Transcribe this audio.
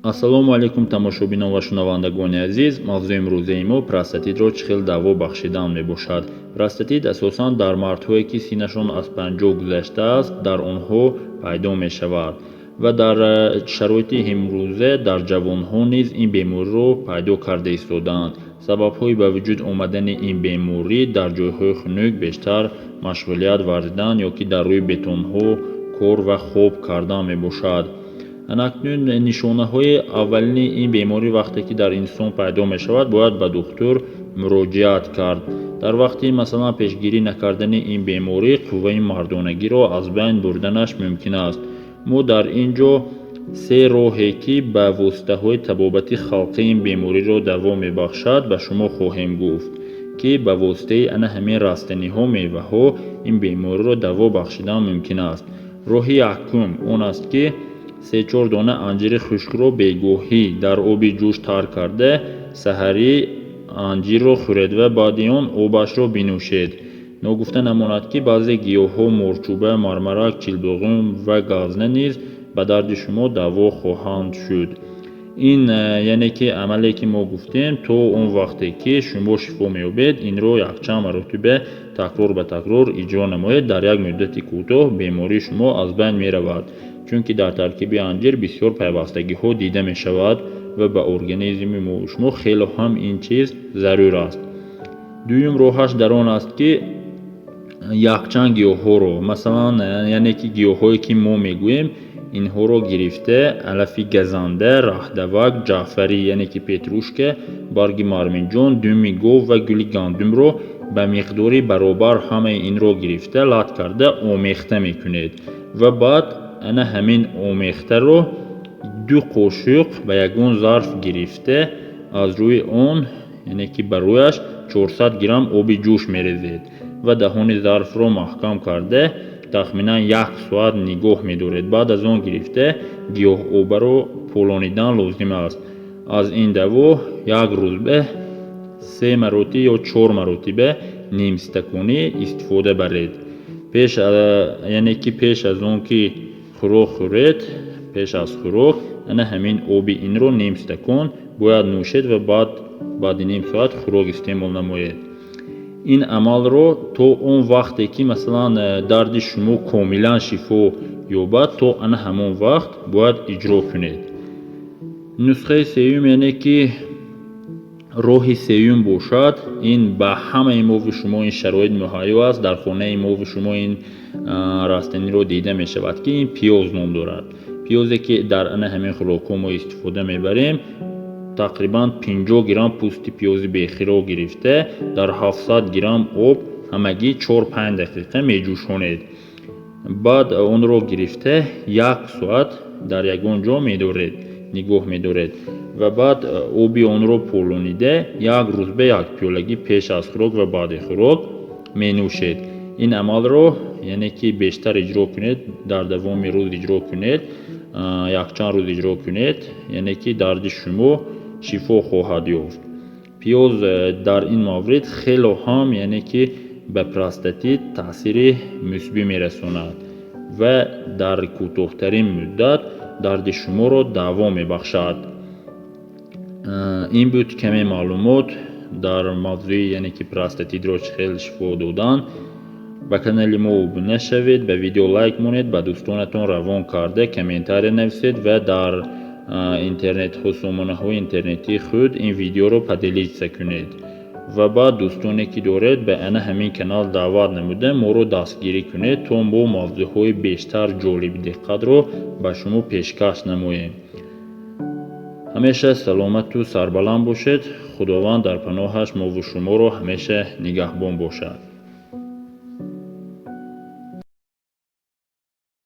Ассалому алайкум, тамошобинон ва шунавандагони азиз. Мавзӯи имрӯзаи мо простатитро чӣ хел даво бахшидан мебошад. Простатит асосан дар мардҳое, ки синнашон аз 50 гузаштааст, дар онҳо пайдо мешавад ва дар шароити имрӯза дар ҷавонҳо низ ин бемориро пайдо карда истодаанд. Сабабҳои ба вуҷуд омадани ин беморӣ дар ҷойҳои хунук бештар машғулият варзидан ё ки дар рӯи бетонҳо кор ва хоб кардан мебошад. Акнун нишонаҳои аввалини ин беморӣ вақте ки дар инсон пайдо мешавад, бояд ба духтур муроҷиат кард. Дар вақти, масалан, пешгирӣ накардани ин беморӣ қувваи мардонагиро аз байн бурданаш мумкин аст. Мо дар ин ҷо се роҳе, ки ба воситаҳои табобати халқӣ ин бемориро даво мебахшад, ба шумо хоҳем гуфт, ки ба воситаи ана ҳамин растаниҳо, меваҳо ин бемориро даво бахшидан мумкин аст. Роҳи якум он аст, ки се-чор дона анҷири хушкро бегоҳӣ дар оби ҷӯш тар карда, саҳарӣ анҷирро хӯред ва баъди он обашро бинӯшед. Ногуфта намонад, ки баъзе гиёҳҳо, морчӯба, мармарак, чилбоғум ва газна низ ба дарди шумо даво хоҳанд шуд. Ин, яъне ки амале, ки мо гуфтем, то он вақте ки шумо шифо меёбед, инро якчанд маротиба такрор ба такрор иҷро намоед. Дар як муддати кӯтоҳ бемории шумо аз байн меравад, чунки дар таркиби анҷир бисёр пайвастагиҳо дида мешавад ва ба организми шумо хело ҳам ин чиз зарур аст. Дуюм роҳаш дар он аст, ки якчанд гиёҳҳоро, масалан, яъне ки гиёҳҳое, ки мо мегӯем, инҳоро гирифта: алафи газанда, раҳдавак, ҷаъфарӣ, яъне ки петрушка, барги марминҷон, думи гов ва гули гандумро ба миқдори баробар ҳамаи инро гирифта, лат карда, омехта мекунед ва баъд ана ҳамин омехтаро 2 қошуқ ба ягон зарф гирифта, аз рӯи он, яъне ки ба рӯяш 400 грамм оби ҷӯш мерезед ва даҳони зарфро маҳкам карда, тахминан як соат нигоҳ медоред. Баъд аз он гирифта, гиёҳобаро полонидан лозим аст. Аз ин даво як рӯз ба се маротиба ё чор маротиба нимстаконӣ истифода баред. Пеш, яъне ки пеш аз он ки хӯрок хӯред, пеш аз хӯрок ана ҳамин оби инро ним стакон бояд нӯшед ва баъд баъди ним соат хӯрок истеъмол намоед. Ин амалро то он вақте ки, масалан, дарди шумо комилан шифо ёбад, то ана ҳамон вақт бояд иҷро кунед. Нусхаи сеюм, яъне ки роҳи сеюм бошад, ин ба ҳамаи мову шумо ин шароит муҳайё аст. Дар хонаи мову шумо ин растаниро дида мешавад, ки ин пиёз ном дорад. Пиёзе, ки дар ана ҳамин хӯрокҳо мо истифода мебарем, тақрибан 50 грамм пӯсти пиёзи бехиро гирифта, дар 700 грамм об ҳамагӣ 4-5 дақиқа меҷӯшонед. Баъд онро гирифта, як соат дар ягон ҷо медоред, нигоҳ медоред ва баъд оби онро полонида, як рӯз ба як пиёлагӣ пеш аз хӯрок ва баъди хӯрок менӯшед. Ин амалро, яъне ки бештар иҷро кунед, дар давоми рӯз иҷро кунед, якчанд рӯз иҷро кунед, яъне ки дарди шумо шифо хоҳад ёфт. Пиёз дар ин маврид хело ҳам, яъне ки ба простатит таъсири мусбӣ мерасонад ва дар кӯтоҳтарин муддат дарди шуморо даво мебахшад. Ин буд каме маълумот дар мавзӯи, яъне ки простатитро чӣ хел шифо додан. Ба канали мо обуна шавед, ба видео лайк монед, ба дӯстонатон равон карда, комментария нависед ва дар интернетҳо, сомонаҳои интернетии худ ин видеоро поделиться кунед ва баъд дӯстоне, ки доред, ба ана ҳамин канал даъват намуда, моро дастгирӣ кунед, то мо мавзӯъҳои бештар ҷолиби диққатро ба шумо пешкаш намоем. Ҳамеша саломату сарбаланд бошед. Худованд дар паноҳаш мову шуморо ҳамеша нигаҳбон бошад.